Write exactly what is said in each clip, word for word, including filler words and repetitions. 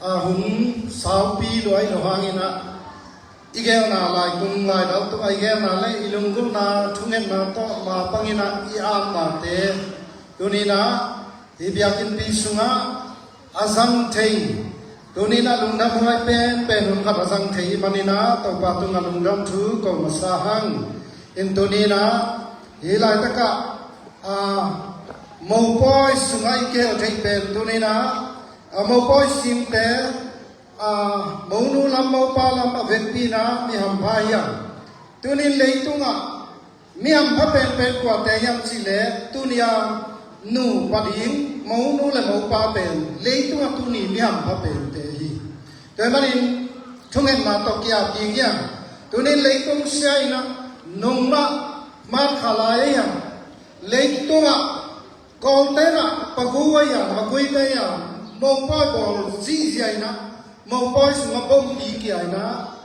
A hun saupi luai lo hangin ah, i gelna laikung laidal tungah i gelna le i lunggulhna thungetna tawh mapangin ah i apmate tuninah i biakinnpi sungah a zang thei, tuninah lungdam huai penpen hun khat a zang thei i maninah Topa tungah lungdam thu ko masa hang. In tuninah hi laitakah a mopawi sungah i kihel thei pen tuninah a mopawi singte a monu lam mopa lam a vekpina mi hampha hiam? Tunin leitungah mi hampha penpen kuate hiam cihleh tunia nupa ding monu le mopa pen leitungah tuni mi hampha pente hi. Tua hi manin thungetna tawh kiap ding hiam? Tunin leitung sia inah nungmah matkha lai hiam? Leitungah Kawlte'n ah pagu a hiam, maguite hiam, mopawi bawl zihziah inah mopawi sungah bompi kia inah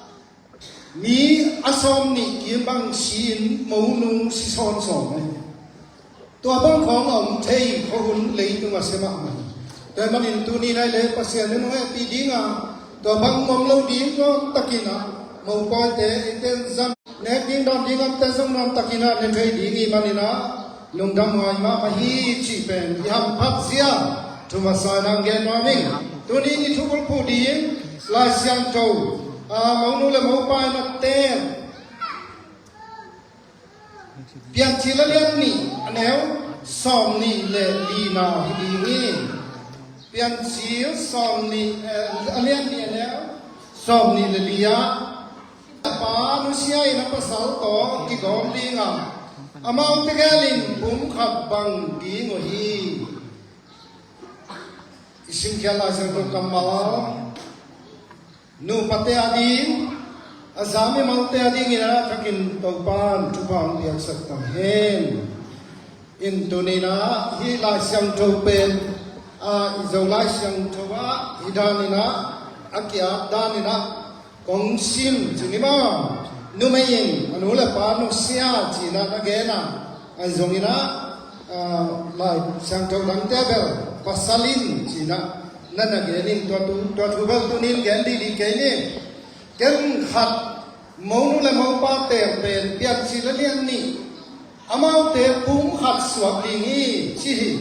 mi a sawm nih kim bang si-in monu si sawnsawn ahi. Tua bang khawng a om thei khuahun leitungah sia mahmah hi. Tua hi manin tuni nai le Pasian in hong hehpih dinga tua bang om lo ding nuam takin ah mopawite eiten zam nek ding dam ding amte zong nuam takin ah ne thei ding i maninah lungdam huai mahmah hi cih pen i hamphat zia thu masa inah gen nuam ing. Tuni i thubulphuh ding Lai Siangtho a monu le mopa in a ten Piancil a lian nih a neu sawm nih le lina hi ding hi. Piancil sawm nih, eh, a lian nih a neu sawm nih le li ah pa nusia in a pasal tawh kigawm dinga amau tegel in pum khat bang ding uh hi. I simkhiat Lai Siangtho kammal nupate a ding a za mimalte a dingin a thakin Topa'n thupha hong piaksak ta hen. In tuninah hih Lai Siangtho pen a i Zo Lai Siangtho ah hih daninah a kiat daninah kong sim ci ni maw? Numei in a nu le pa nusia cinah na gen a, ahi zonginah Lai Siangtho dangte bel pasal in cinah na na gen in tua thu, tua thu bel tunin gen didi kei ni. Ken khat monu le mopa teel pen Piancil a lian nih amaute pum khat suak ding hi ci hi.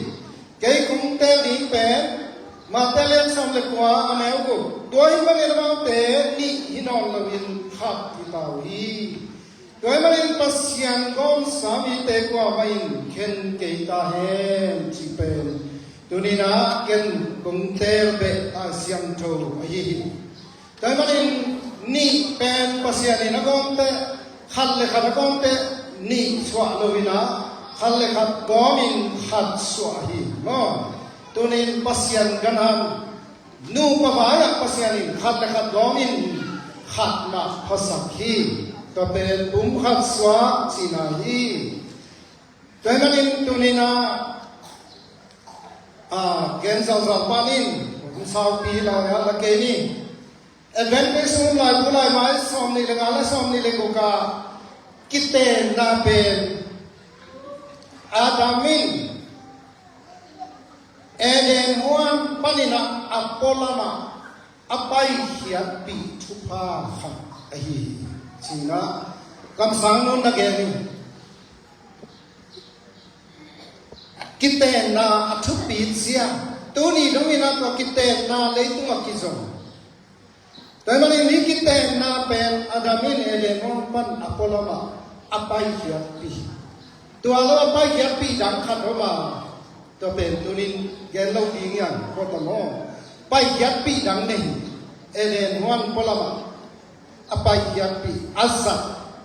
Kei kong teel ding pen Mate lian sawm le kua a neu guk. Tua hi manin amaute nih hi nawn loin khat hi ta uh hi. Tua hi manin Pasian gawmsa mite kuamah in khen kei ta hen cih pen tuninah ken kong teel beh Lai Siangtho ahi hi. Tua hi manin nih pen Pasian in a gawmte, khat le khat a gawmte nih suah loinah khat le khat gawmin khat suah hi maw? Tunin Pasian ganhang nupa vai-ah Pasian in khat le khat gawmin khat mah phasak hi. Tua pen pum khat suah cihna hi. Tua hi manin tuninah a gen zalzal panin hong saupi lai-ah la kei ni. Advent Christmas laibu laimai sawm nih le nga le sawm nih le guk ah kitenna pen Adam in Eden huan paninah a pualamah a paikhiatpih thupha khat ahi hi. Cinah kamsang nun na gen hi. Kitenna a thupit zia tuni dongin ah tua kitenna leitungah kizong. Tua hi manin hih kitenna pen Adam in Eden huan pan a pualamah a paikhiatpih. Tua lo a paikhiatpih dang khat om a, tua pen tunin gen lo ding hian khuata maw? Paikhiatpih dang nei hi. Eden huan pualamah a paikhiatpih a zat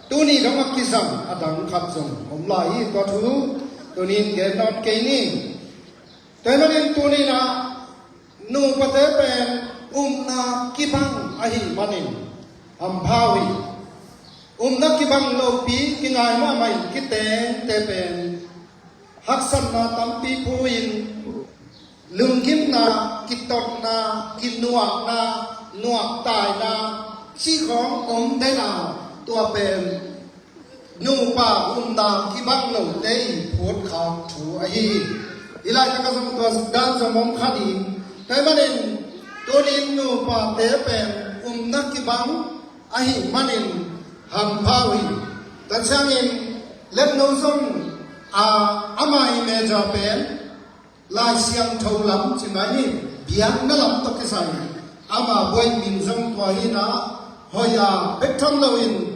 tuni dong a kizang a dang khat zong om lai hi. Tua thu tunin gen nawn kei ni. Tua hi manin tuninah nupate pen upna kibang ahih manin hampha uh hi. Upna kibang lopi kingai mahmah in kitengte pen haksatna tampi phu-in lunggimna, kitotna, kinuakna, nuaktaina cih khawng om den a, tua pen nupa upna kibang lote i phutkhak thu ahi hi. Hih laitakah zong tua dan zong om kha ding. Tua hi manin Inn nupate pen umna kibang ahih manin hampha uh hi. Tua ciangin Lemno zong a, ama image pen Lai Siangtho lam ci mai ni, biakna lam tawh kisai. Ama buai min zong tua hi na, hoih a bek tham loin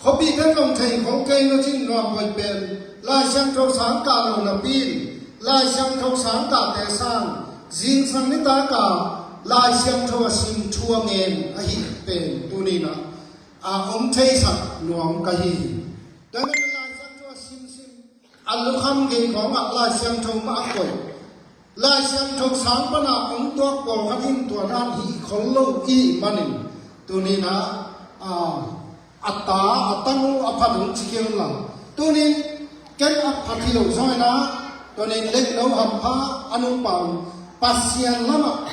khuapi kan long thei khong kei na cin nuam hoih pen Lai Siangtho sang kah lo napi in, Lai Siangtho sang kahte sang zingsang nitak a Lai Siangtho a sim thu a ngen ahih pen tuni na a om theisak nuam ka hi hi. Tua hi na Lai Siangtho a simsim a lukham gei khawngah Lai Siangtho mah a koih. Lai Siangtho sang pana hong tuak pawlkhat in tua dan hih khol lo i hih manin tuni na, a, a ta, a tanu a phat hong ci kei un la. Tunin ken a phat hi lo zong hi na, tunin Lemno hampha a nungpau Pasian lamah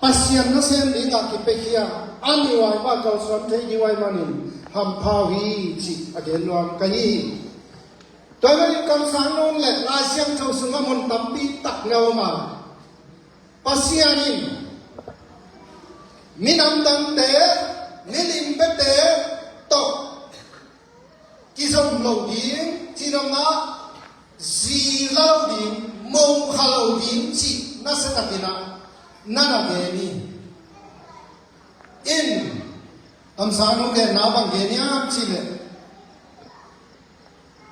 Pasian nasem dingah kipiakhia a ni huai mah kalsuan thei ni huai manin hampha uh hi cih a gen nuam ka hi. Tua manin kamsang nun le Lai Siangtho sungah mun tampi tak na om a, Pasian in minam dangte, milim biate tawh kizom lo ding, cih nopna zi lo ding, mongkha lo ding cih nasiatakin ah na na gen hi. In, kamsang nun genna bang gen hiam cih leh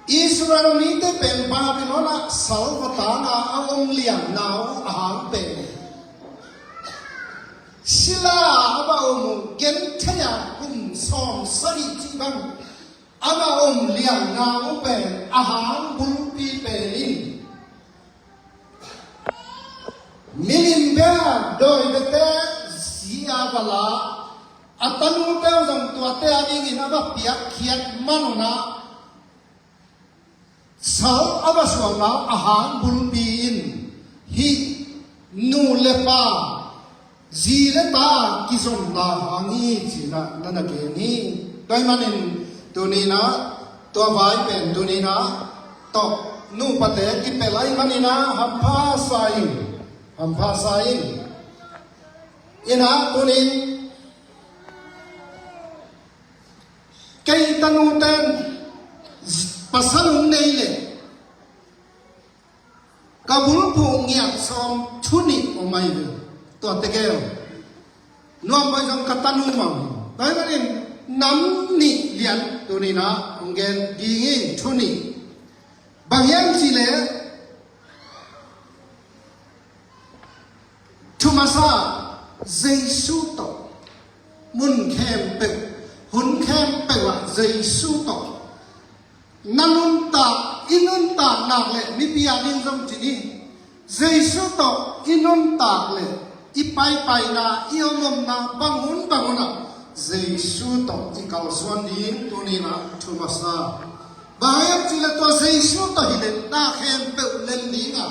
Israel mite pen Babylon ah sal va tang a a om liangna uh a hang pen sila a va om uh genthei a kum sawm sagih cih bang a va om liangna uh pen a hang bulpi pen in milim bia dawi biate zi a va la a tanu bia zong tuate a dingin a va piakkhiat man un ah sal a va suahna a hang bulpi in hih nu le pa zi le ta kizomna hang hi cih na na na gen hi. Tua ahih manin tuni na tua vai pen tuni na tawh nupate kipel ahih manin ah hampha sa in, hampha sa in. Ina tunin kei tanu ten pasal hong nei leh ka bulphuh ngiat sawm thu nih om ahi ve. Tua tegel nuam bai zong ka tanu mah hi. Tua ahih manin nam nih lian tuni na hong gen ding hi, thu nih. Bang hiam cih leh thu masa Jesu tawh mun khempeuh, hun khempeuh ah Jesu tawh na nuntak, i nuntak nak leh mipi a ding zong ci ni. Jesu tawh i nuntak leh i paipaina, i omomna bang hun bang hun ah Jesu tawh i kalsuan ding tuni na thu masa. Bang hiam cih leh tua Jesu tawh hi leh na khempeuh lem ding a,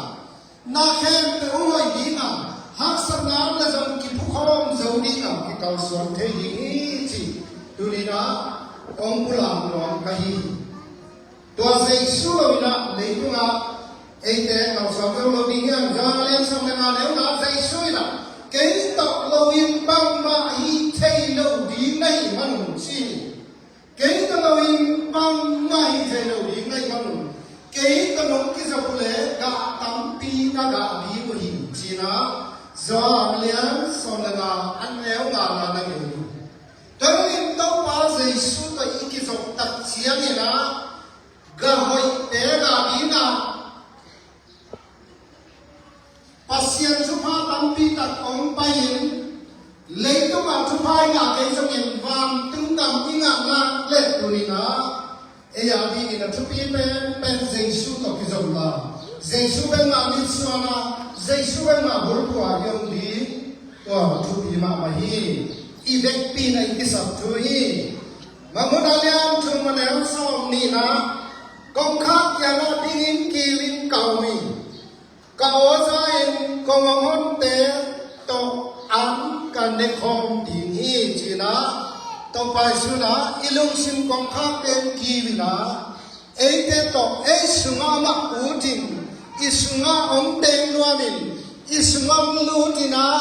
na khempeuh hong hoih ding a, haksatna om leh zong kiphukhawm zo ding a, kikalsuan thei ding hi ci tuni na hong pulak nuam ka hi. Tua Jesu lo in ah leitungah eite kalsuan zo lo ding hiam? Johan a lian sawm le nga neu nga Jesu in ah kei tawh lo in bangmah hih thei lo ding na hih man un ci. Kei tawh lo in bangmah hih thei lo ding na hih man un. Kei tawh nong kizop uh leh gah tampi na gah ding uh hi ci-in ah Johan a lian sawm le nga a neu nga na na gen hi. Tua ahih manin Topa Jesu tawh i kizop tak ciangin ah gah hoihte gah ding a, Pasian thupha tampi tak hong pai-in, leitungah thupha i ngah kei zongin vantung gam i ngah nak leh tuni-in ah ei a dingin a thupi penpen Jesu tawh kizopna, Jesu bek mah mitsuanna, Jesu bek mah bulphuh a i om ding, tua thupi mahmah hi. I vekpi-in ah i kisap thu hi. Mangmuhna a lian thum a neu sawm nihna, kongkhak kiangah dingin kiu in ka om hi. Ka aw za-in kong hong honte tawh an ka nekhawm ding hi ci-in ah, Topa Jesu in ah i lungsim kongkhakte in kiu in ah, eite tawh ei sungah amah ut in, i sungah hong teng nuam in, i sungah hong lut in ah,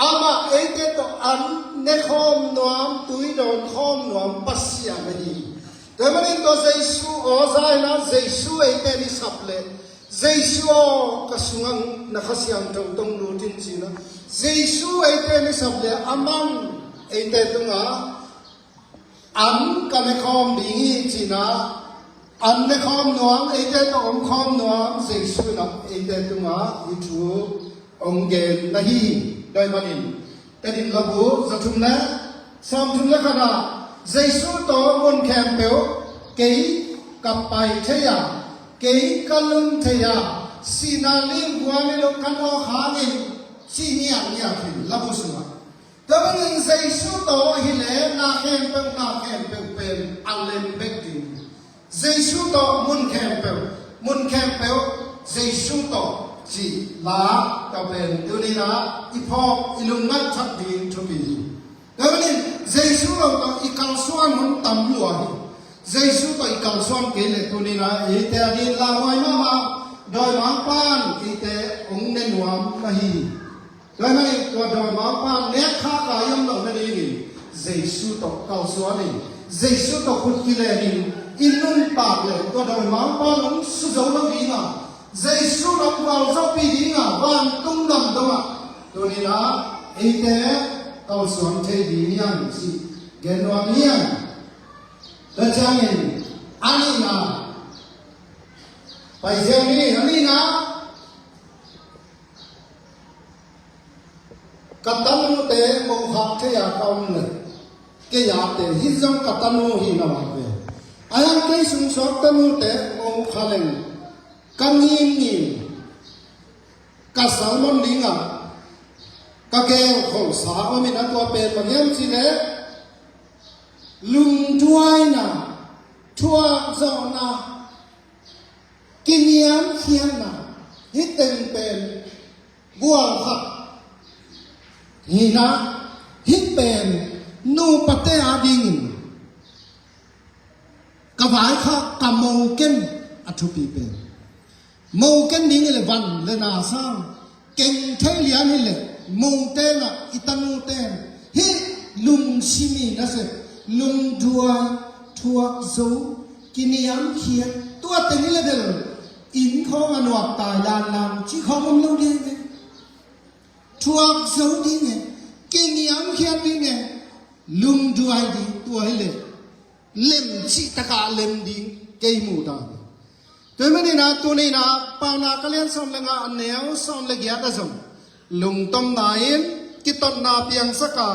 Amah eite tawh an ne khawm nuam, tui dawn khawm nuam Pasian ahi. Tua manin tua Jesu aw za in ah Jesu eite in i sap leh, Jesu aw ka sungah na Kha Siangtho tawh lut in ci in ah Jesu eite in i sap leh, amah in eite tungah an ka ne khawm ding hi ci in ah, an ne khawm nuam, eite tawh om khawm nuam Jesu in ah eite tungah hih thu hong gen na hi. Tua ahih manin Tedim Labu za thum le sawm thum le khat ah, Jesu tawh mun khempeuh kei ka pai thei a, kei ka lum thei a, sihna lim buang hi lo ka nawk hangin, ci ngiatngiat hi Labu sungah. Tua manin Jesu tawh hi leh na khempeuh, na khempeuh pen a lem bek ding. Jesu tawh mun khempeuh, mun khempeuh Jesu tawh cih la, tua pen tuni in ah i phawk, i lungngaih thak ding thupi hi. Tua manin Jesu lo tawh i kalsuan hun tam lua hi. Jesu tawh i kalsuan kei leh tuni in ah eite adingin lauhuai mahmah, dawimangpa'n eite hong ne nuam ahi. Tua ahih manin tua dawimangpa nek khak a i om loh nadingin Jesu tawh kalsuan in, Jesu tawh khut kilen in, i nuntak leh tua dawimangpa hong su zo lo ding a, Jesu hong gualzawhpih ding a, vantung gam dongah tuni in ah eite kalsuan thei ding hi hang cih gen nuam hi hang. Tua ciangin a nihna, pai ziau ni, a nihna, ka tanute mo khak thei a ka om leh, kei a te hi zong ka tanu hi na mah ve. A hiang kei sung suak tanute mo kha leng, ka ngimngim, ka sermon ding a ka gelkholhsa om in ah, tua pen bang hiam cih leh lungduaina, thuakzawhna, kiniamkhiatna, hih teng pen gual khat hi in ah, hih pen nupate adingin ka vaikhak, ka mo ken a thupi pen. Mo ken ding hi leh van le na sang, keng thei lian hi leh mote in ah i tanute in hih lungsim i nasep, lungduai, thuak zo, kiniamkhiat, tua teng hi leh bel inn khawng a nuak tai lanlan cih khawng om lo ding hi. Thuak zo ding hi, kiniamkhiat ding hi, lungduai ding, tua hi leh lem cih tak a lem ding kei muh dan. Tua ahih manin ah tuni in ah Paunak a lian sawm le nga, a neu sawm le giat ah zong, lungtomna in, kitotna piangsak a,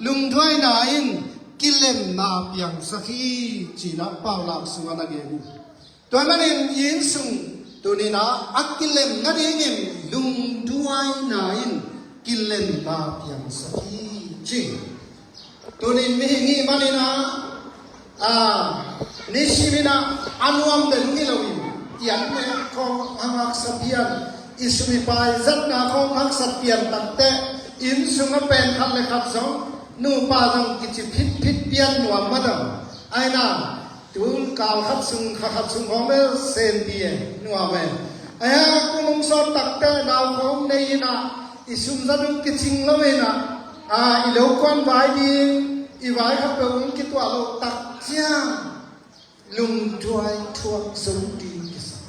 lungduaina in, kilemna piangsak hi, ci in ah Paunak sungah na gen hi. Tua ahih manin i inn sung tuni in ah a kilem nadingin lungduaina in kilemna piangsak hi, ci. Tuni in mihing i hih manin ah, a, nisim in ah a nuam bel hi lo in, i an nek khawng hong haksa pian, i sum i pai zatna khawng haksa pian takteh, inn sungah pen khat le khat zong, nupa zong kici phitphit pian nuam mah dong. Ahi na, tul kal khat sung, kha khat sung khawng bel senpi e, nuam e. Ahi a, kum hong sawt takteh nau khawng nei in ah, i sum zat hong kicing lo in ah, a, i lo kuan vai ding, i vai khat peuh hong kituah loh tak ciang, lungduai thuak zo ding kisa.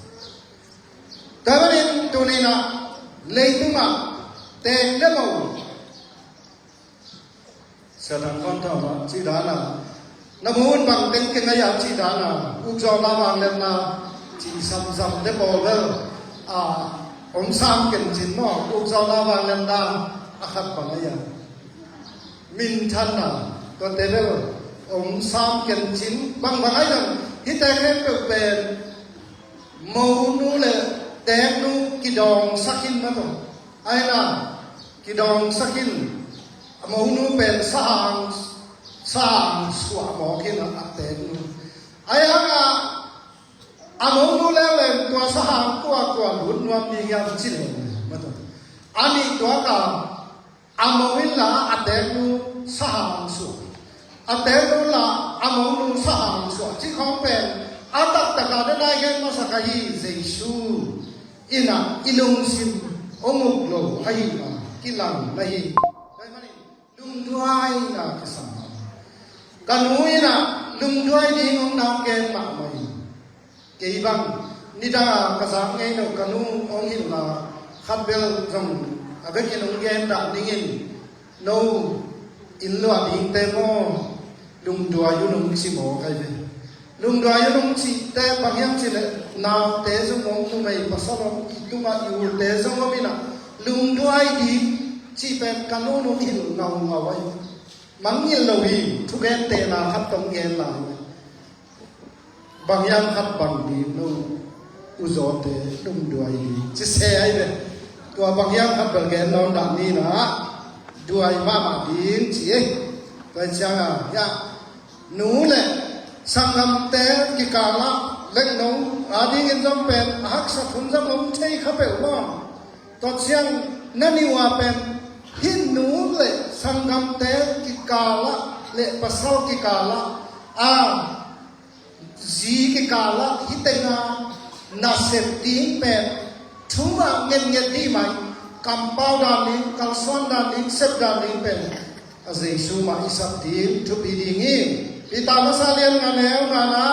Tua ahih manin tuni in ah leitung ah teek le mo, Satan khuanthawn ah cih dan a, na mu un bang teng kei ngai a cih dan a, ukzawhna vangliatna cih samsam te pawl bel, a, om sam ken cin maw, ukzawhna vangliatna a khat bang ngai a, minthanna, tuate bel om sam ken cin, bang bang ngai dang, hihte khempeuh pen monu le teeknu kidawngsak in mah tawh. Ahi na, kidawngsak in, a monu pen sahang, sahang suah mawk in a, a teeknu. Ahi hang a, a monu leuleu tua sahang tua tua lut nuam ding hiam ci leng mah tawh. A nih tuak a, a mo in la a teeknu sahang suah, a teeknu la a monu sahang suah cih khawng pen a taktak a na nai gen masak ahi. Jesu in ah i lungsim hong uk lo ahihna kilang na hi. Lungduaina kisam. Ka nu in ah lungduai ding hong na gen mahmah hi. Kei bang nidang a ka zak ngei lo ka nu hong hilhna khat bel zong a vekin hong gen dah ning in, no inn luah dingte maw, lungduai un hong ci mawk ahi ve. Lungduai un hong cihte bang hiam cih leh naute zong om, numei pasal om, i tungah i ute zong om in ah, lungduai ding cih pen ka nu in hong hilh ngaungau ahi. Mangngilh lo hi, thugentehna khat tawh gen lai hi. Bang hiam khat bang ding no u zawte lungduai ding ci se ahi ve. Tua bang hiam khat bel gen nawn dah ni in ah, duai mahmah ding ci hi. Tua hi ciangin ah, hiah nu le sanggamte kikalah lengno a dingin zong pen a haksat hun zong om thei kha peuh maw? Tua ciang na niu a pen hih nu le sanggamte kikalah le pasal kikalah a zi kikalah hih tenga nasep ding pen thu mah ngetnget ding mah hi. Kampau dan ding, kalsuan dan ding, sep dan ding pen a Jesu mah i sap ding thupi ding hi. Peter masa lian nga neu nga na,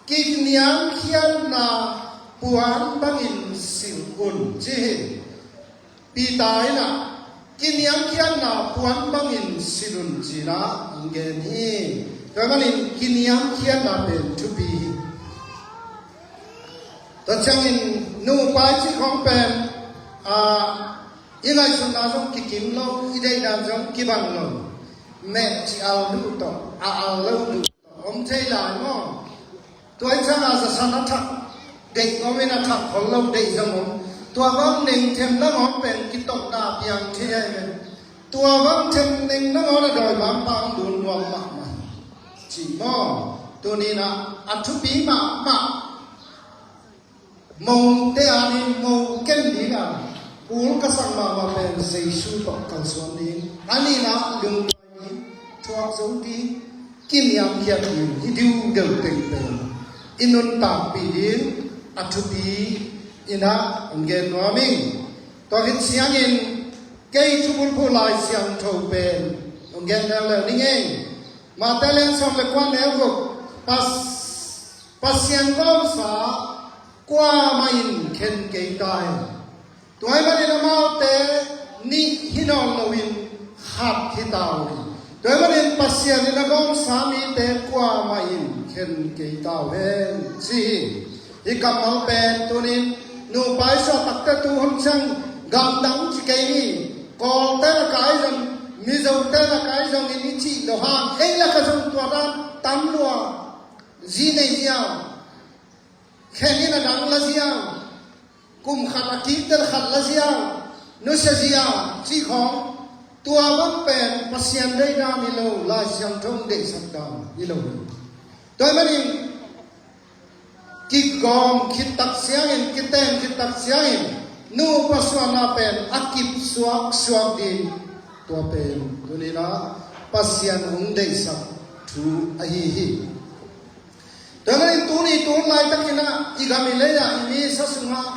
kiniamkhiatna puan bangin silh un ci hi. Peter in ah kiniamkhiatna puan bangin silh un ci-in ah hong gen hi. Tua manin kiniamkhiatna pen thupi hi. Tua ciangin nupa i cih khawng pen, ah, i ngaihsutna zong kikim lo, i deihdan zong kibang lo. Meh ci al duh tawh, a al lo duh tawh om thei lai maw? Tua i cangin a zasan a thak deih om in a thak khol lo deih zong om. Tua bang neng them nangawn pen kitotna piang thei ahi ve. Tua bang them neng nangawn a dawi bang pang dun nuam mahmah hi. Ci maw? Tuni-in ah a thupi mahmah. Mote a ding, mo ken ding a kul ka sak mahmah pen Jesu tawh kalsuan ding. A nihna lungduai ding, thuak zo ding, kiniamkhiat ding, hi diudeu teng pen i nuntakpih ding a thupi in ah hong gen nuam ing. Tua khit ciangin kei thubulphuh Lai Siangtho pen hong gen leuleu ning ei. Mate lian sawm le kua neu guk, Pas Pasian gawmsa kuamah in khen kei ta hen. Tua ahih manin amaute nih hi nawn loin khat hi ta uh hi. Tua ahih manin Pasian in a gawmsa mite kuamah in khen kei ta uh hen ci hi. Hih kammal pen tuni-in nupa i suah takte tu hun ciang gamdang ci kei ni. Kawlte lakah ahi zong, Mizote lakah ahi zongin i cih lo hang, ei lakah zong tua dan tam lua. Zi nei ziau, khen in a dang la ziau, kum khat a kiktel khat la ziau, nusia ziau cih khawng, tua bang pen Pasian deihdan hi lo, Lai Siangtho deihsak dan hi lo. Tua ahih manin kigawm khit tak ciangin, kiten khit tak ciangin nupa suahna pen a kip suaksuak ding, tua pen tuni-in ah Pasian hong deihsak thu ahi hi. Tua ahih manin tuni tu hun laitakin ah i gam i lei ah i misa sungah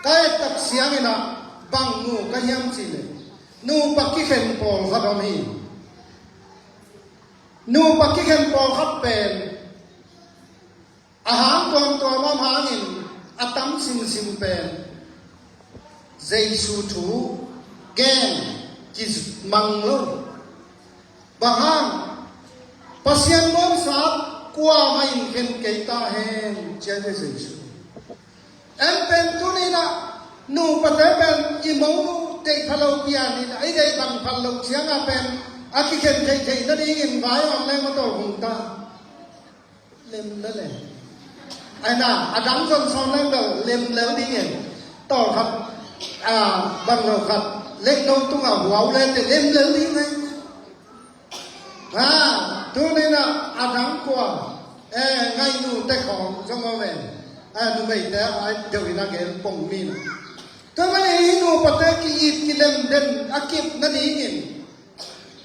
ka et tak ciangin ah bang mu ka hiam cih leh, nupa kikhen pawlkhat om hi. Nupa kikhen pawlkhat pen a hang tuamtuam om hangin a tam simsim pen Jesu thu gen kimang lo. Bang hang? Pasian gawmsa kuamah in khen kei ta hen, ci-a hi Jesu. En pen tuni-in ah nupate pen i monu deih pha lo pian in ah, i deih bang pha lo ciangah pen a kikhen theihtheih nadingin vai om leng mataw hong ta. Lem lel e. Ai na, a dang zon sawn leng bel lem lel ding e. Tawlkhat, a, bang lo khat, lekno tungah huau le te lem lel ding e. Ha, tuni-in ah a dang kua, e, ngaihnu te khawng zong om e. A, numeite a deuh in a gen pong mi na. Tua manin hih nupate ki-it kilem den a kip nadingin,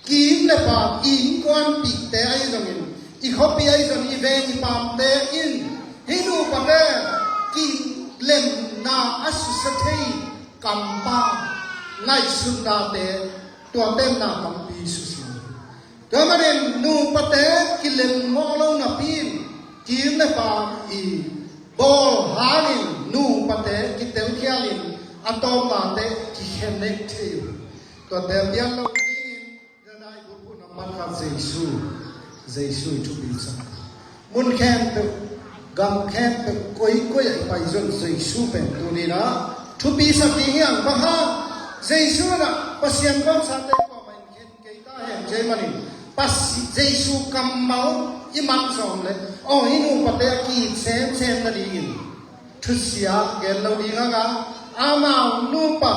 ki inn le paam, i innkuanpihte ahi zongin, i khuapi ahi zongin, i veng i paamte in hih nupate kilemna a susia thei kampau ngaihsutnate Tua pen na tampi susia. Tua manin nupate kilemngawh lo napi in, kim le pam i bawl hangin nupate kitelkhialin a tawpnate kikhenek thei uh. Tua telkhial lo nadingin, Tua nai bulphuh nambat khat Jesu, Jesu i thupi sak. Mun khempeuh, gam khempeuh, koikoi ah i pai zong Jesu pen tuni-in ah thupi sak ding hi hang. Bang hang? Jesu in ah Pasian gawmsate kuamah in khen kei ta hen ci ahih manin, Pasi-, Jesu kammal i mang sawm leh, aw, hih nupate a ki-it semsem nadingin thusia gen lo ding hang a, amau nupa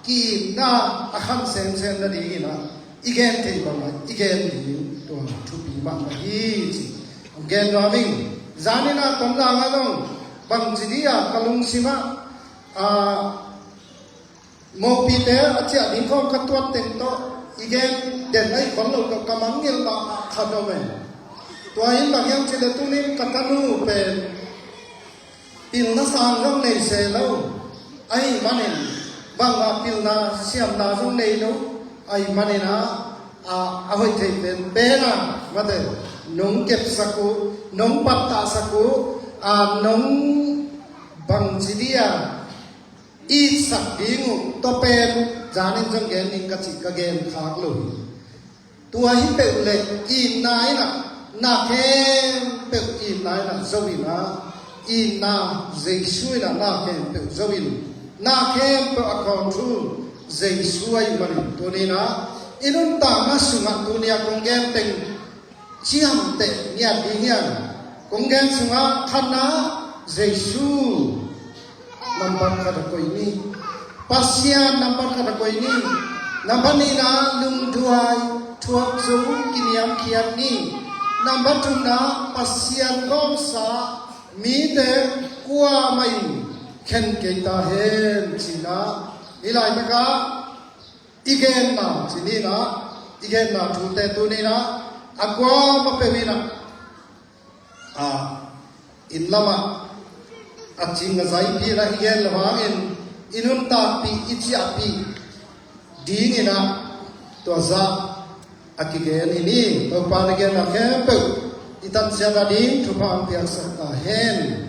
ki-itna a khan semsem nadingin ah i gen thei bangin i gen ding, tua thupi mahmah hi ci. Gen nuam ing. Zanin ah Tonzang ah zong bangci ding a ka lungsim ah, a, mopite a ciah ding khawng ka tuat teng tawh i gen den ahi khol lo tawh ka mangngilh mahmah khat om e. Tua in bang hiam cih leh tuni-in ka tanu pen pilna sang zong nei se lo ahih manin, bangmah pilna siamna zong nei lo ahih manin ah, a, a hoih theih penpen ah, mate, nong kepsak uh, nong pattahsak uh, a, nong bangci ding a itsak ding uh, tua pen zanin zong gen ning ka cih ka gen khak lo hi. Tua hi peuh leh itna in ah, na khempeuh itna in ah zo in ah, itna Jesu in ah na khempeuh zo in, na khempeuh a control Jesu ahih manin tuni-in ah i nuntakna sungah tuni-a kong gen teng ciamteh ngiat ding hi hang. Kong gen sungah khatna Jesu nambat khat ah koih ni. Pasian nambat khat ah koih ni. Nambat nihna lungduai thuak zo kiniamkhiat ni. Nambat thumna Pasian gawmsa mite kuamah in khen kei ta hen ci-in ah, hih lai takah i genna ci-in ah, i genna thute tuni-in ah a kuamah peuh in ah, a, inn lamah a cing a zaipih in ah i gen lo hangin i nuntakpih, i ciahpih dingin ah tua zah a kigen hi ni. Topa in i genna khempeuh i tansiat nading thupha hong piaksak ta hen.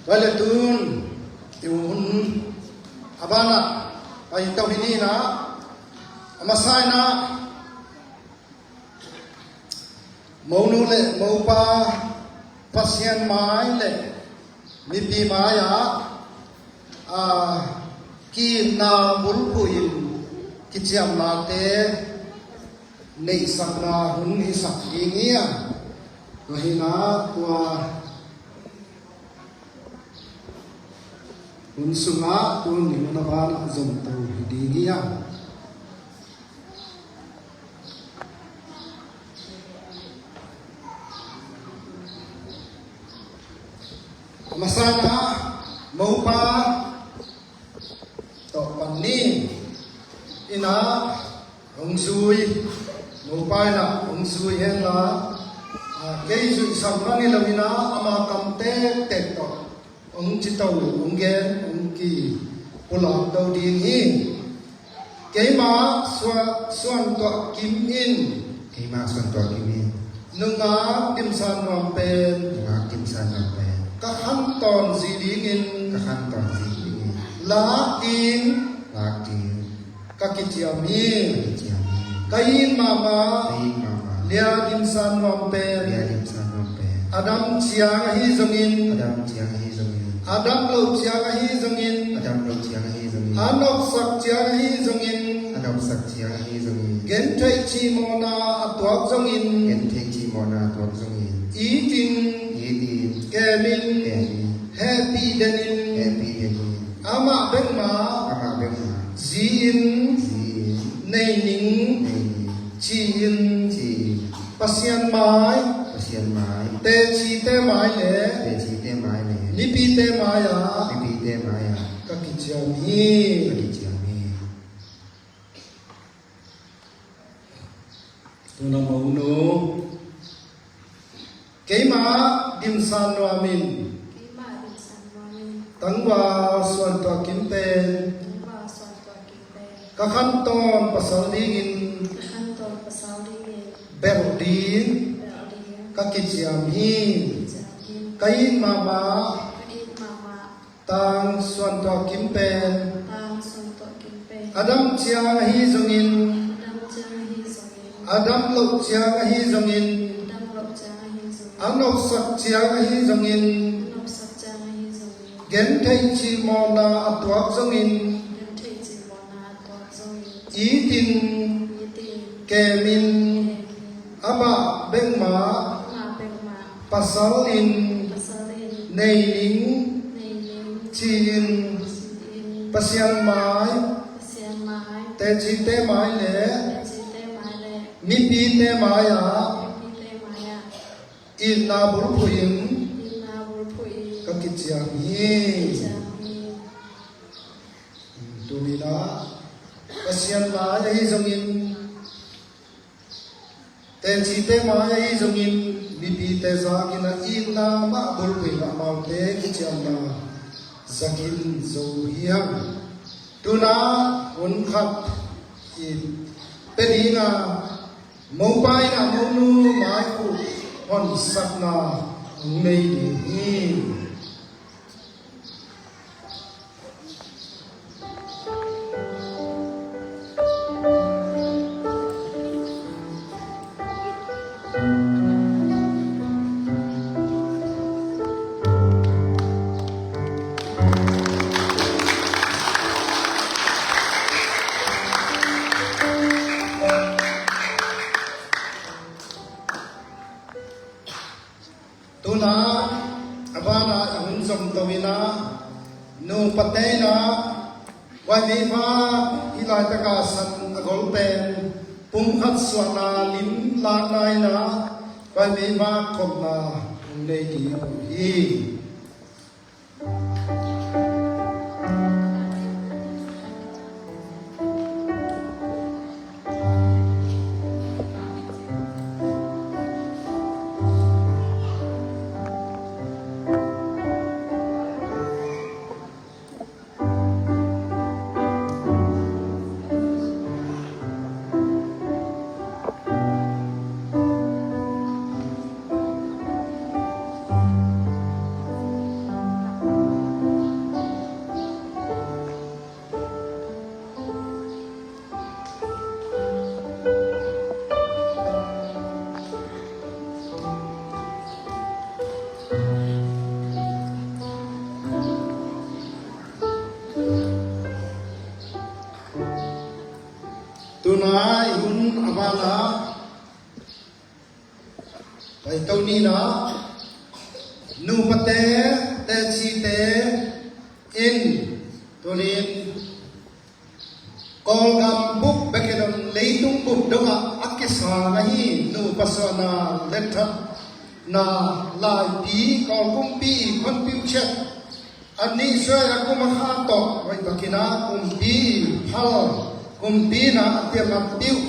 Tua leh tun i hun a banah pai to hi ni. In ah, a masa in ah, monu le mopa, Pasian mai le mipi mai-ah, a, ki-itna bulphuh in kiciamnate neihsakna hun hisak ding hi a. Tua hi-in ah tua hun sungah tuni hun a banah zomto hi ding hi a. A masa in ah mopa tawh pan ni. In ah hong zui, mopa in ah hong zui hen la, a, kei zuihsak man hi lo-in ah ama kam tektek tawh hong ci to, hong gen, hong kipulak to ding hi. Keima Suan, Suan Tuah Kim in, keima Suan Tuah Kim in, nungak Kim San Nuam pen, nungak Kim San Nuam pen ka khan tawn zi dingin, ka khan tawn zi dingin lak ding, lak ding ka kiciam hi. Ka kiciam hi. Ka it mahmah, ka it mahmah Lia Kim San Nuam pen, Lia Kim San Nuam pen a dam ciang ahi zongin, a dam ciang ahi zongin, a dam loh ciang ahi zongin, a dam loh ciang ahi zongin, a nopsak ciang ahi zongin, a nopsak ciang ahi zongin, gentheih cimawhna a tuak zongin, gentheih cimawhna a tuak zongin, it in, it in, kem in, kem in, hehpih den in, hehpih den in, amah bek mah, amah bek mah zi in, zi in, nei ning, nei ning, ci-in, ci-in, Pasian mai, Pasian mai, teci te mai, Tecite mai le. Mipite mai-ah. Mipite mai-ah. Ka kiciam hi. Ka kiciam hi. Tuna monu. Keimah dimsan nuamin. Keimah dimsan nuamin. Tangval suantuak kim pen. Tangval suantuak kim pen. Ka khantawn pasal dingin. Ka khantawn pasal dingin. Belh ding. Belh ding. Ka kiciam hi. Kiciam hi. Ka it mahmah. Ka it mahmah. Tang suantuak kim pen. Tang suantuak kim pen. A dam ciang ahi zongin. A dam ciang ahi zongin. A dam loh ciang ahi zongin. A dam loh ciang ahi zongin. A nopsak ciang ahi zongin. A nopsak ciang ahi zongin. Gentheih cimawhna a tuak zongin. Gentheih cimawhna a tuak zongin. Itin. Itin. Kemin. Kemin. Amah bek mah. Amah bek mah. Pasal in. Pasal in. Nei ning. Nei ning. Ci-in. Ci-in. Pasian mai. Pasian mai. Tecite mai le. Tecite mai le. Mipite mai-ah. Mipite mai-ah. Itna bulphuh in. Itna bulphuh in. Ka kiciam hi. Kiciam hi. Tuni-in ah Pasian mai ahi zongin, tecite mai ahi zongin, mipite zakin a itna mah bulphuh in amaute kiciamna zakin zo hi hang. Tuna hun khat i pia ding a, mopa in a monu mai uh honsakna hong nei ding hi. Tuna a bana i hun zom to ina, nupate ina, Vaimeivak hih laitaka san a gol pen pumkhat suahna lim lakna ina, Vaimeivak khopna hong nei ding uh hi. Tuna i hun a bana Pai to ni na, nupate, tecite in, tunin, Kawlgam bup bek hi lo in leitung bup dongah a kisang ahi nupa suahna, letthatna, laipi, Kawl kumpi, khonpiu ciat, a nih suai a kum a kha tawh, hoih takin a kumpi phal, kumpi na a tiamat piuh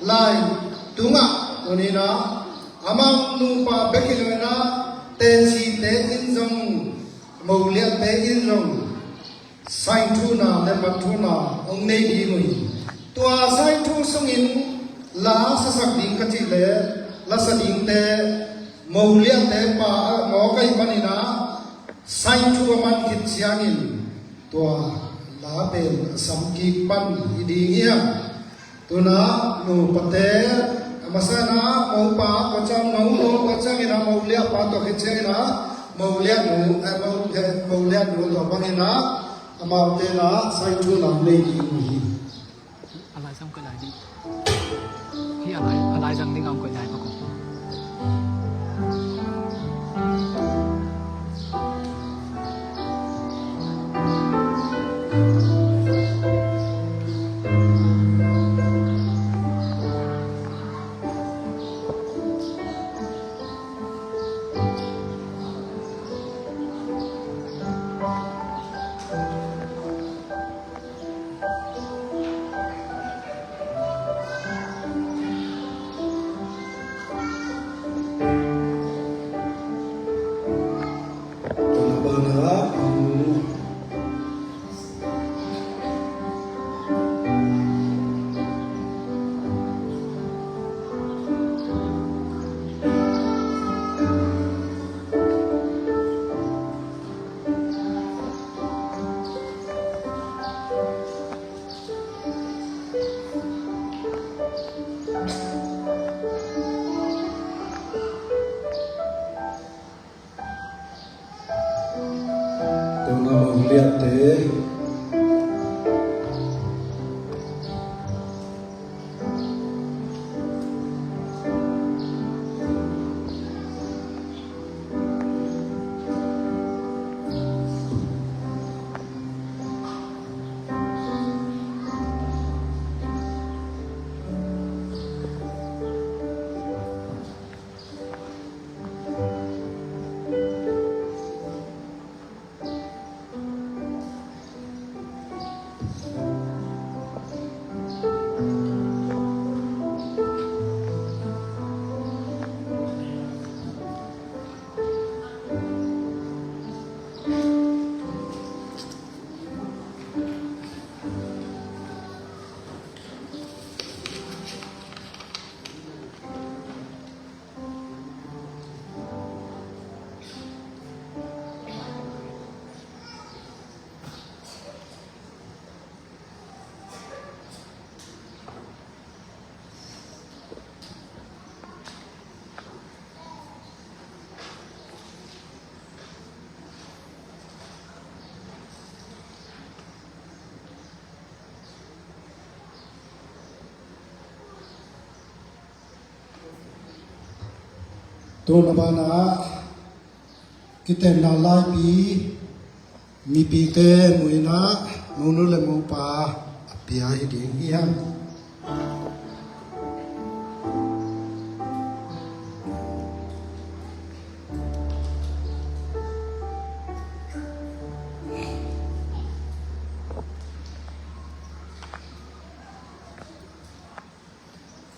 lai tungah, tuni na, amau nupa bek hi lo in a, tecite in zong, moliate in zong, sainthuhna le matthuhna hong nei ding uh hi. Tua sainthuh sungin la sasak ding ka cih leh, la sa dingte, moliate pa, mawk ahih manin a, sainthuh a man khit ciangin tua la pen a sam kik pan hi ding hi hang. Tuna nupate, a masa in a mopa tua ciang, mo, mo tua ciangin a moliapa tua khit ciangin a molianu, eh, mo, eh, molianu tua bangin a amaute in a sainthuhna nei ding uh hi. A lai sam ka lai ding. Hi a lai, a lai zang ding a om koi lai pa ko. Tuna banah Tuna mong liatte. Tuna banah kitenna laipi mipite muinah monu le mopa a pia hi ding hiam?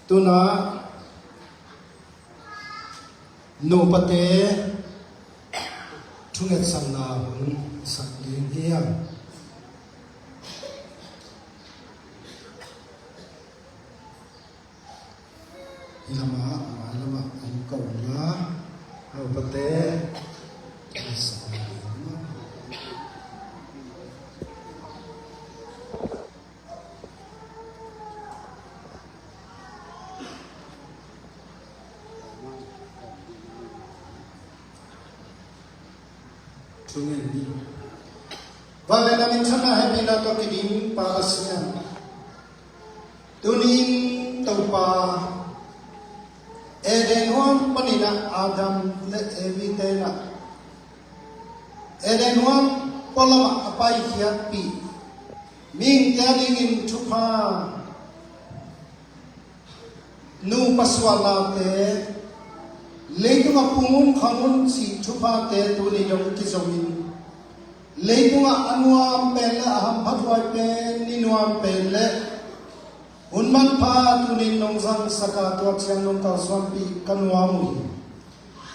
Tuna nupate thungetsakna hun sak ding hiam? Hi lamah, a ngai lamah an ko la. Nupate thungetsakna hun. Thungen ni. Vanglian a minthanna hehpihna tawh kidim Pa Pasian, tuni-in Topa, Eden huam panin ah Adam le Evi te in ah Eden huam pualam ah a paikhiatpih mihingte a dingin thupha, nupa suahnate, leitung a pung un khang un cih thuphate tuni dong kizongin, leitungah a nuam pen le a hamphathuai pen i nuam pen le hun manpha tuni nong zangsak a, tua ciang nong kalsuanpih ka nuam uh hi.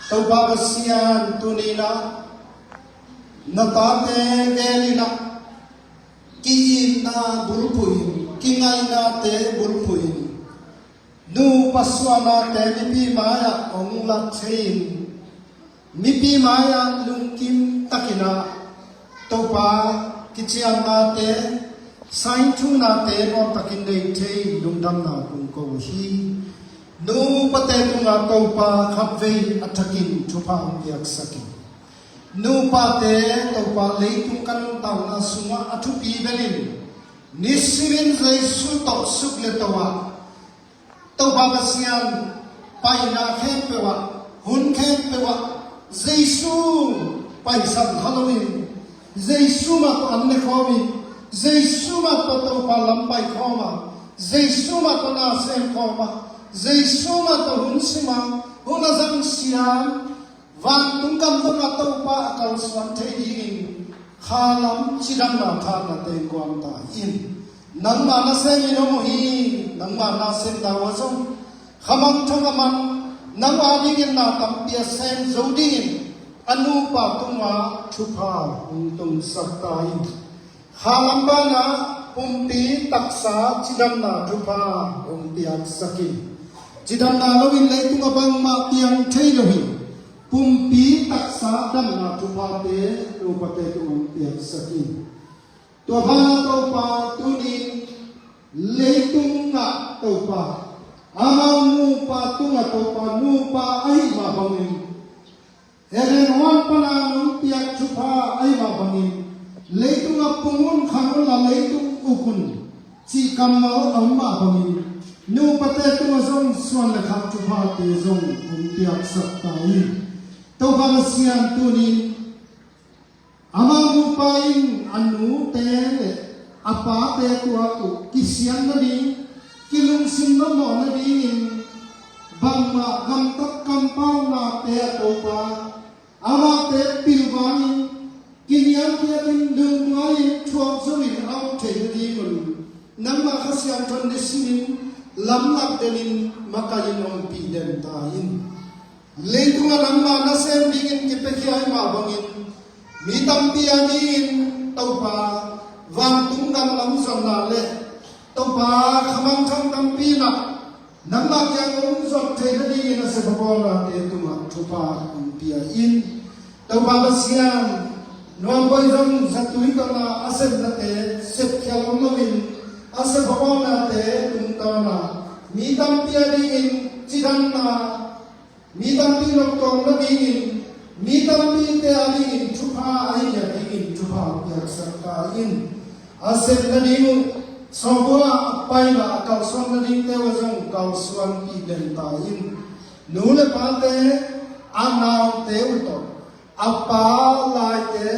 Topa Pasian, tuni-in ah na tate gel in ah ki-itna bulphuh in, kingaihnate bulphuh in, nupa suahnate mipi mai-ah hong lak thei in, mipi mai-ah lungkim takin ah Topa, kiciamnate, sainthunate nuamtakin nei thei lungdamna kong ko uh hi. Nupate tungah Topa khatvei a thakin thupha hong piaksak in, nupate Topa leitung ka nuntakna sungah a thupi belin nisimin Jesu tawh suk le to ah, Topa Pasian, paina khempeuh ah, hun khempeuh ah Jesu paisan kha loin, Jesu mah tawh an ne khawm in, Jesu mah tawh Topa lam pai khawm a, Jesu mah tawh na sem khawm a, Jesu mah tawh hun sim a, hun a zang siam, vantung gam dongah Topa a kalsuan thei dingin khalam cidamna thahatna teng guang ta in. Nangmah nasemin om uh hi. Nangmah nasemna uh ah zong khamangthang a man, nang a dingin na tampi a sem zo dingin a nupa tungah thupha hong tungsak ta in. Kha lam banah pumpi taksa cidamna thupha hong piaksak in. Cidamna loin leitung a bangmah piang thei lo hi. Pumpi taksa damna thuphate nupate tungah hong piaksak in. Tua bang Topa tunin leitungah Topa, amau nupa tungah Topa nupa ahih mah bangin, Eden huan pana nong piak thupha ahih mah bangin, leitungah pung un, khang unla leitung uk un cih kammal a om mah bangin, nupate tungah zong suan le khak thuphate zong hong piaksak ta in. Topa Pasian tunin, amau nupa in a nute le a pate tuak uh kisian nading, kilungsim mawhmawh nadingin, bangmah gamtat kampaunate ah Topa, amate pilvangin, kiniamkhiatin, lungduai-in, thuak zoin a om thei nadingun, nangmah Kha Siangtho in nisimin lamlak denin makaih in ompih den ta in. Leitungah nangmah nasem dingin kipiakhia ahih mah bangin, mi tampi a dingin Topa, vantung gam lam zonna le Topa, kha mangthang tampi in ah nangmah kiang hong zon theih nadingin a sepbawlnate tungah thupha hong pia in. Topa Pasian, Nuam Bawi zong zatui tawh a sepnate sepkhial om loin, a sepbawlnate tungtawn a mi tampi a dingin cidamna, mi tampi noptuam nadingin, mi tampite a dingin thupha a hi nadingin thupha piaksak ta in. A sep nading uh sawbua a paina a kalsuan nadingte uh a zong kalsuanpih den ta in. Nu le pate a naute uh tawh, a pa laite,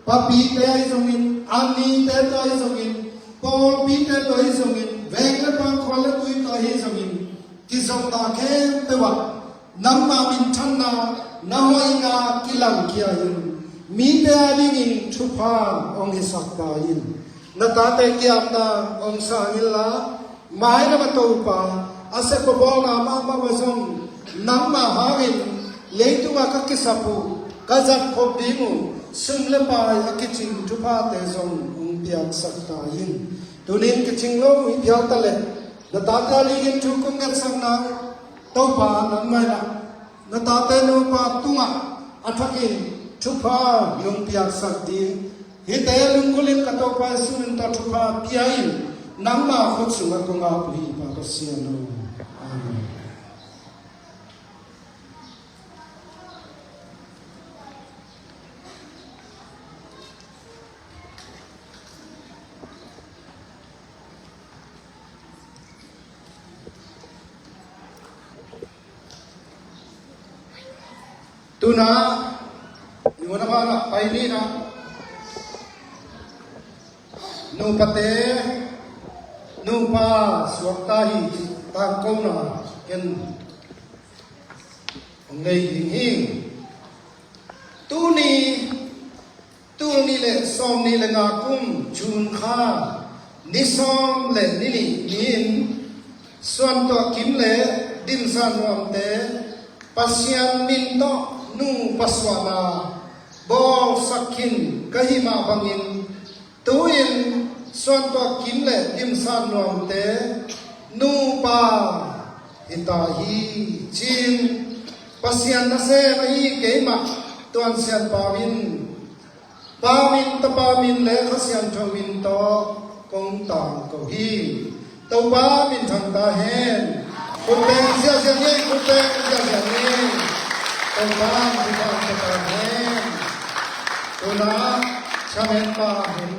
papite ahi zongin, a nite tawh ahi zongin, pawlpite tawh ahi zongin, veng le pang, khua le tui tawh ahi zongin, kizopna khempeuh ah nangmah minthanna, na hoihna kilangkhia in, mite a dingin thupha hong hisak ta in. Na tate kiamna hong sang inla, mailam a Topa, a sepbawlna mahmah uh a zong nangmah hangin leitungah ka kisap uh, ka zatkhop ding uh sum le pai a kicing thuphate zong hong piaksak ta in. Tunin kicing lo uh i phial ta leh, na tate a dingin thu kong ngetsakna uh, Topa, nangmah in ah na tate nupa tungah a thakin thupha nong piaksak ding, hihte lungkul in ka Topa Jesuh min tawh thupha pia in, nangmah khut sungah kong ap uh hi, Pa Pasian aw. Amen. Tuna, i hun a banah pai ni na, nupate, nupa suakta hi cih tangkona ken hong nei ding hi. Tuni, tul nih le sawmnih le nga kum June kha ni sawm le ni nih ni-in, Suantuah Kim le Dimsa Nuamte Pasian min tawh nupa suahna bawlsak khin ka hih mah bangin, tu-in Suantuah Kim le Dimsa Nuamte nupa hi ta hi, ci-in Pasian nasem ahi keimah Tuan Sian Pau in, Pa min, Tapa min le Kha Siangtho min tawh kong tangko hi. Topa minthang ta hen. Khut beng ziahziah ni, khut beng ziahziah ni. Topa minthang ta hen. Tuna, chairman pa hin.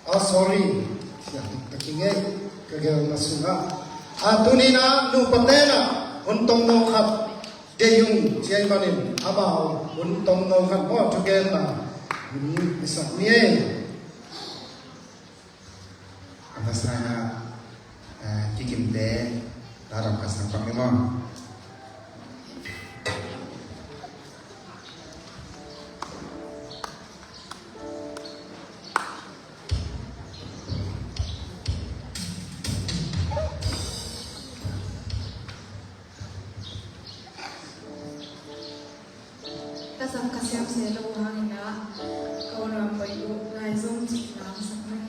Ah, sorry. Siah, ka kingei, ka gelna sungah. Ah, tuni-in ah, nupate in ah hun tongno khat deih ung ci ahih manin, amau hun tongno khat maw, thugenna hun i sak ni ei. A masa in ah, ah, kikimte, ta dam ka sang pak ni maw. Ka sak ka siam se lo hangin ah, ka un ram poi uh, lai zong cih lam sak ning.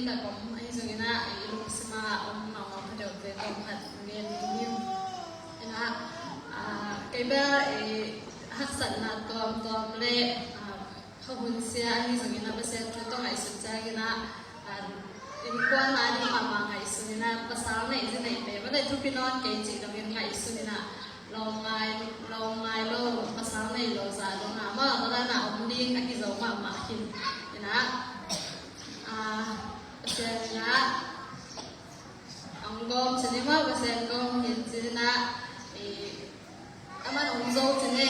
Ina kom ahi zongina i lungsim a om mahmah pha deuhte tawm khat gen ding hi. Ina, ah, kei bel i haksatna tuamtuam le, ah, kha hun sia ahi zongina Pasian thu tawh ngaihsun ciangina, ah, innkuan a ding mahmah ngaihsunina pasal neih zi neihte va le thupi nawn kei cih dongin ngaihsunina lawm ngai, lawm ngai lo, pasal nei lo zah dong a mah, tua dan a om ding a kizo mahmah hi. Ina, ah, Pasian ina, ang gawm cin i mah, Pasian gawm hin cin ina, eh, aman ang zo cin i,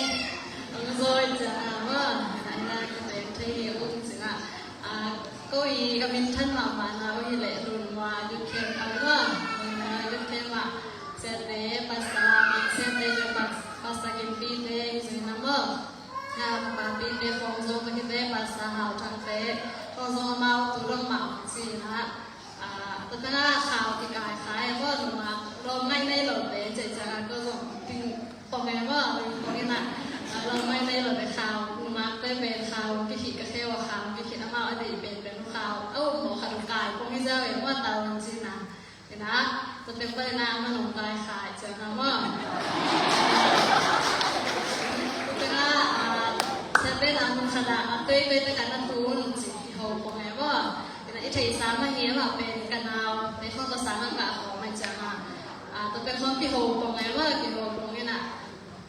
ang zo i ciang a mah, ina, ina, ka teng thei hi um cin a. Ah, ko i ka minthan mahmah na uh hi leh Lunmua Youth Camp a mah, Lunmua Youth Camp ah Siate, Pastor Lam, Siate, Pas-, Pastor Kimpi te hi zongina mah. Na, ka papite Khawng Zong ka hite, Pastor Hau Thang te, Khawng Zong amau tu dong mah cina. Ah, tua tengah khau kikai khai mah, nungak lawm ngai nei lo te, cih ciang a ko zong ting pong e mah, pong ina. Ah, lawm ngai nei lo te khau, nungak te pen khau kihih ka kheu a khau kihih amau a deih pen pen khau a um mawh khat kai pong hi zau e mah, tau cina. Ina, tua teng pen ina, a man ong kai khai ciang a mah. Tua teng a, ah, Siate na mun khat a, ah, tuei tuei te kan na tun ci kiho pong e mah. Ina, i theihsa mah hi a mah pen ka nau te khong tua sang a ka ho mah ciang a. Ah, tua pen khong kiho pong e mah, kiho pong ina.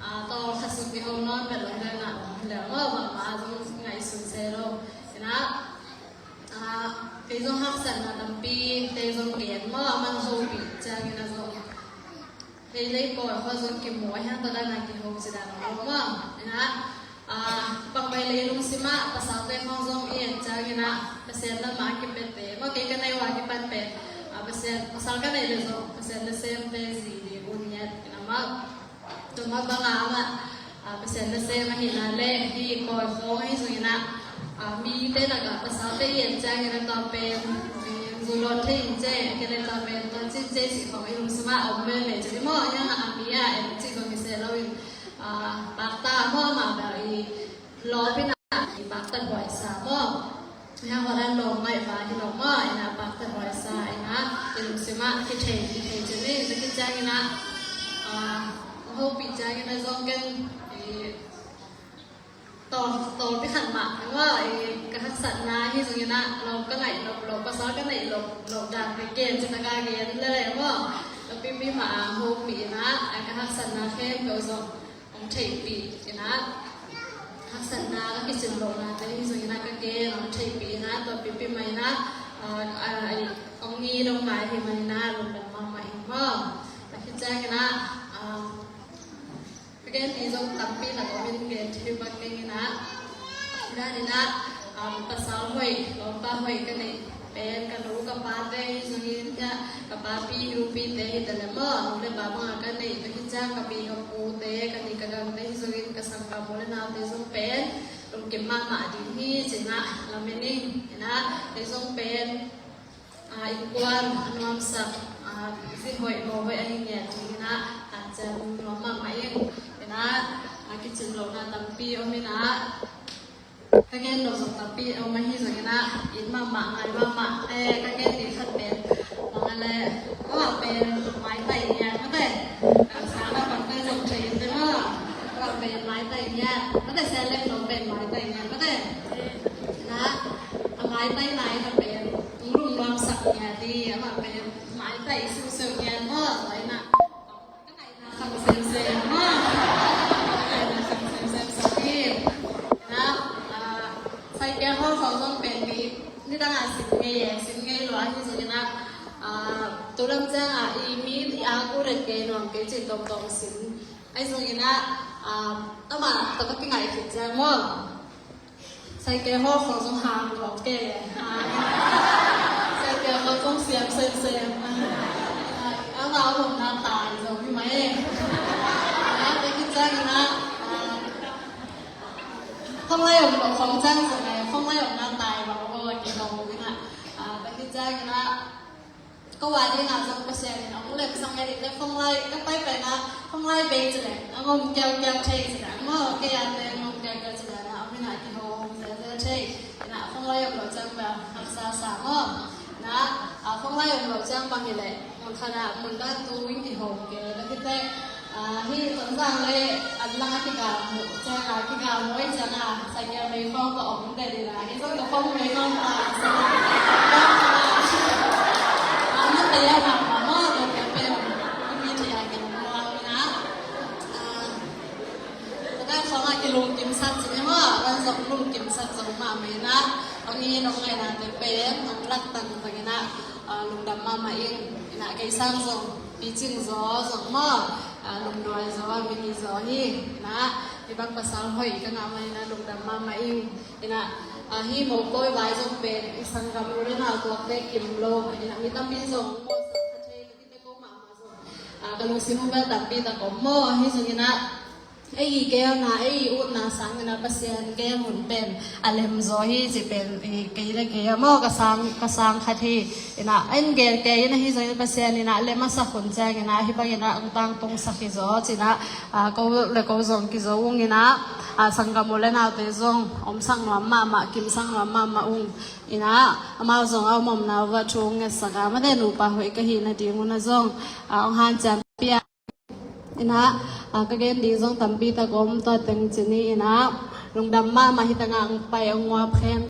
Ah, tua kha suk kiho nawn pen lo hi le na, le mah, mah, mah zong ngaihsun se lo. Ina, ah, kei zong haksatna tampi te zong gen mah, a man hopih ciangin a zong. Hei lei pawl khua zong kimu a hiang tua dan a kiho ci dan a om a. Ina, ah, bangbai lei lungsim ah pasalte khong zong i en ciangin ah Pasian lam ah kipete mah, kei ka nei uh a kipan pen, ah, Pasian, pasal ka neih leh zong Pasian nasemte zi ding un ngiat ina mah. Tua mah bang a mah, ah, Pasian nasem ahihna le hih kawi khawng ahi zongin ah, ah, mite lakah pasalte i en ciangin ah tua pen, eh, zu lawn thei in ce, a kei le tua pen tua cin ce cih khawng i lungsim ah a om veve ci hi maw. Hiang ah a mi a en cih zong hi se lo in, ah, pakta maw, amah bel i lawp in ah i pakta huai sa maw. Hiang ah dan lawm ngaih va hi lo maw, ina pakta huai sa ina i lungsim ah kithei, kithei ci ni, tua khit ciangin ah, ah, hopih ciangin ah zong ken, eh, Taw, tawlpi khat mah maw, i ka haksatna hi zongin ah lawm ka ngaih nop lo, pasal ka neih lo, lo dan ka gen ci taka gen lele maw. Ka pipi mah a hopih in ah, a ka haksatna khempeuh zong hong theihpih in ah, haksatna ka kicin lohnate hi zongin ah ka gen hong theihpih in ah, tua pipi mah in ah, ah, ah, hong ngit dong mai hi mah in ah, lungdam mahmah hi maw. Tua khit ciangin ah, ah, Ka gen ding zong tampi lak om in gen thei bak ding in ah. Dan in ah, um, pasal hoih, lawmpa hoih ka neih pen ka nu ka pate hi zongin ah, ka papi nupite hi ta leh maw, nu le pa bang a ka neih, tua khit ciang ka pi ka pute, ka nih ka gamte hi zongin ka sanggam u le naute zong pen lungkim mahmah ding hi ci in ah lamen ing. In ah, kei zong pen Ah, innkuan a nuamsak, ah, zi hoih, mo hoih ahi ngiat ding in ah, ah, hanciam nuam mahmah ing. In ah, ah, kicin lohna tampi om in ah, ka gen loh zong tampi om ahi zongin ah, it mahmah, ngai mahmah, eh, ka gen ding khat pen, bang a le, amah pen maitai ngiat mate. Sang a bang pen zong thei in te maw, amah pen maitai ngiat mate, Sian Lem Nong pen maitai ngiat mate. In ah, a maitai nai khat pen lungnuamsak ngiat hi, amah pen maitai siusiu ngiat maw, tua in ah, ka ngaihna khang semsem maw, ka ngaihna khang semsem sak hi. Na, ah, Saipiang Hawlkhawng zong pen mi, nidang a sin ngei e, sin ngei lua hi zongin ah, ah, tu lam ciang a i mi i a ku ret kei nuam kei cin tawmtawm sin. Ahi zongin ah, ah, amah tawh ka kingaih khit ciang maw, Saipiang Hawlkhawng zong hang lo kei le. Hang. Saipiang Hawlkhawng zong siam semsem. Ah, amah a omna tai zong hi mah e. Ah, tua khit ciangin ah, ah, khuanglai om lo khawng ciang zong e, khuanglai omna tai bang lo a kei lo in ah. Ah, tua khit ciangin ah, Ko a ding a zong Pasian in hong lemsang ngiat in le, khuanglai ka pai pai na, khuanglai bei ci le a ngom kiaukiau thei ci le, maw, kei a te ngom kiaukiau ci le na, om in a kiho hong zelzel thei in a, khuanglai om lo ciang bel haksa sa maw. Na, Kong lai om lo ciang bang hi leh, mun khat ah mun dan tu in kihawm kei. Tua khit teh, ah, hih Tonzang le an lang a kigam uh ciang a, kigam uh ei ciang a, Sangel mei khawng ka om te ding a, hih zong ka khawng mei khawng ka om sa. Ah, na te a ma ma maw, tua te pen, i mi te a gen maw, na. Ah, tua khawng a kilungkimsak ci ni maw, van zong lungkimsak zong mahmah in a, hong in hong ngainate pen, hong lak tangtang in a, ah, lungdam mahmah ing. In a kei sang zong picing zaw zong maw, ah, lungduai zaw, mihi zaw hi. In a, hih bang pasal hoih ka ngah manin a lungdam mahmah ing. In a, ah, hih mawkawi vai zong pen i sanggam u le nau tuakte kim lo. In a, mi tampi zong mawhsak kha thei lo, hihte ko mahmah zong, ah, ka lungsim uh bel tampi tak om maw. Ahi zongin a, ei i geelna, ei i utna sangin a Pasian geel hun pen a lem zaw hi ci pen, eh, kei le kei a maw, ka sang, ka sang khat hi. In a, en geel kei in a, ahi zongin Pasian in a lem a sak hun ciangin a, hih bangin a hong tangtungsak hi zaw ci in a, ah, ko le ko zong kizo ung in a, ah, sanggam u le naute zong omsak nuam mahmah, kimsak nuam mahmah ung. In a, amau zong a om omna uh ah thu hong ngetsak a, mate nupa hoih ka hih nading un a zong, ah, hong hanciam pia. In a, ah, ka gen ding zong tampi tak om, tua teng ci ni. In a, lungdam mahmah, hih tangah hong pai hong nguap khem